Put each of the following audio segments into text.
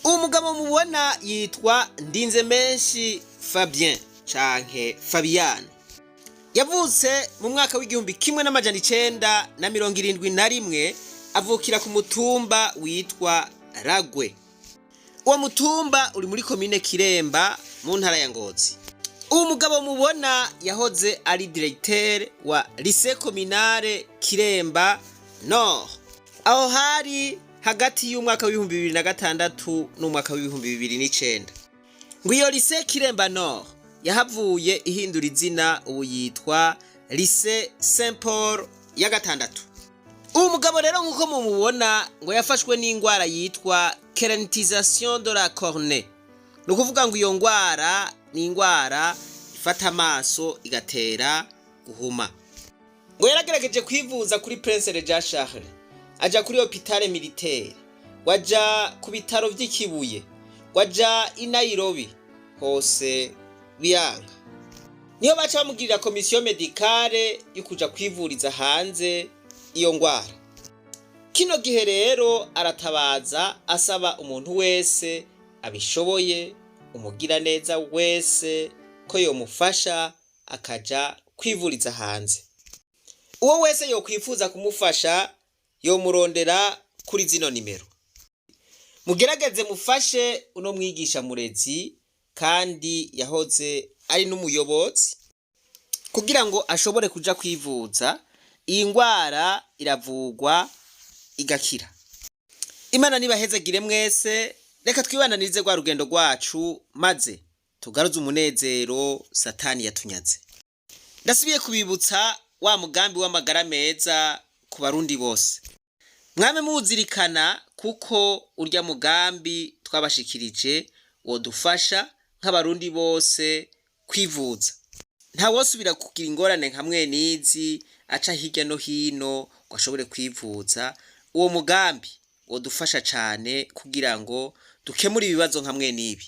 Umugabo mubona yitwa Ndinzemenshi Fabien canke Fabiano. Yavutse mu mwaka w'1971, avukira ku mutumba witwa Ragwe. Uwo mutumba uri muri komine Kiremba mu ntara ya Ngozi. Uwo mugabo mubona yahoze ari directeur wa lycée communale Kiremba Nord. Aho hari hagati y'umwaka w'2006 n'umwaka w'2009. Ngo iyo lycée Kiremba Nord yahavuye ihindura izina, ubu yitwa lycée Saint Paul ya gatandatu. Uwo mugabo rero, nk'uko mumubona, ngo yafashwe n'indwara yitwa kératisation de la cornée. Ni ukuvuga ngo iyo ndwara ni indwara ifata amaso igatera guhuma. Ngo yaragerageje kwivuza kuri Prince Régent Charles, aja kuri hôpital militaire, waja ku bitaro vy'ikibuye, waja i Nairobi, hose biyanka. Niyo baca bamugirira commission médicale yo kuja kwivuriza hanze iyo ngwara. Kino gihe rero aratabaza, asaba umuntu wese abishoboye, umugira neza wese, ko yomufasha akaja kwivuriza hanze. Uwo wese yokwifuza kumufasha yomurondera kuri zino nimero. Mugerageze mufashe uno mwigisha murezi, kandi yahoze ari n'umuyobozi, kugira ngo ashobore kuja kwivuza. Iyi ngwara iravugwa igakira. Imana nibahezagire mwese. Reka twibananirize rwa rugendo rwacu, maze tugaruze umunezero Satani yatunyaze. Ndasubiye kubibutsa wa mugambi w'amagara meza ku Barundi bose. Mwame muwuzirikana, kuko urya mugambi twabashikirije wodufasha nk'Abarundi bose kwivuza. Ntawosubira kugira ingorane nka mwenizi, aca hirya no hino ngo ashobore kwivuza. Uwo mugambi wodufasha cane kugira ngo dukemure ibibazo nka mwenibi.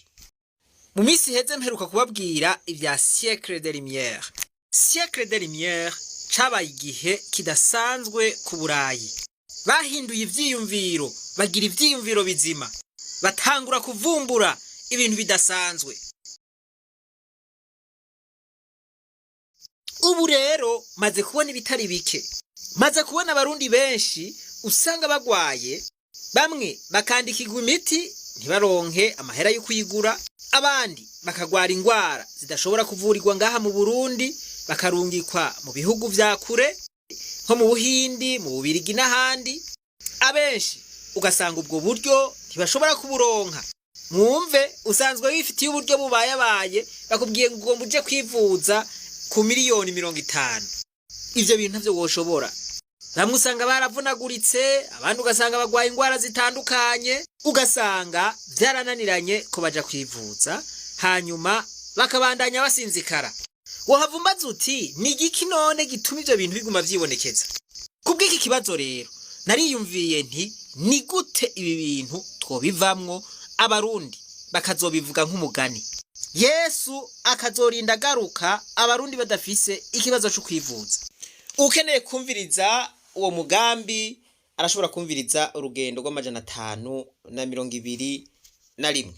Mu minsi iheze mperuka kubabwira ibya siècle de lumière. Siècle de lumière cabaye igihe kidasanzwe ku Burayi. Bahinduye ivyiyumviro, bagira ivyiyumviro bizima, batangura kuvumbura ibintu bidasanzwe. Ubu rero maze kubona ibitari bike, maze kubona Abarundi benshi usanga bagwaye, bamwe bakandikirwa imiti ntibaronke amahera yo kuyigura, abandi bakagwara ingwara zidashobora kuvurirwa ngaha mu Burundi, bakarungikwa mu bihugu vya kure nko mu Buhindi, mu Bubirigi n'ahandi. Abenshi ugasanga ubwo buryo ntibashobora kuburonka. Mwumve, usanzwe wifitiye uburyo bubayabaye, bakubwiye ngo ugomba uje kwivuza ku miliyoni 50. Ivyo bintu ntavyo woshobora. Bamwe usanga baravunaguritse, abandi ugasanga bagwaye ingwara zitandukanye, ugasanga vyarananiranye ko baja kwivuza, hanyuma bakabandanya basinzikara. Wohava umbaza uti: "Ni igiki none gituma ivyo bintu biguma vyibonekeza?" Kubw'iki kibazo rero nariyumviye nti: "Ni gute ibi bintu twobivamwo, Abarundi bakazobivuga nk'umugani, Yesu akazorinda agaruka Abarundi badafise ikibazo co kwivuza?" Ukeneye kumviriza uwo mugambi arashobora kumviriza urugendo rw'amajana 521.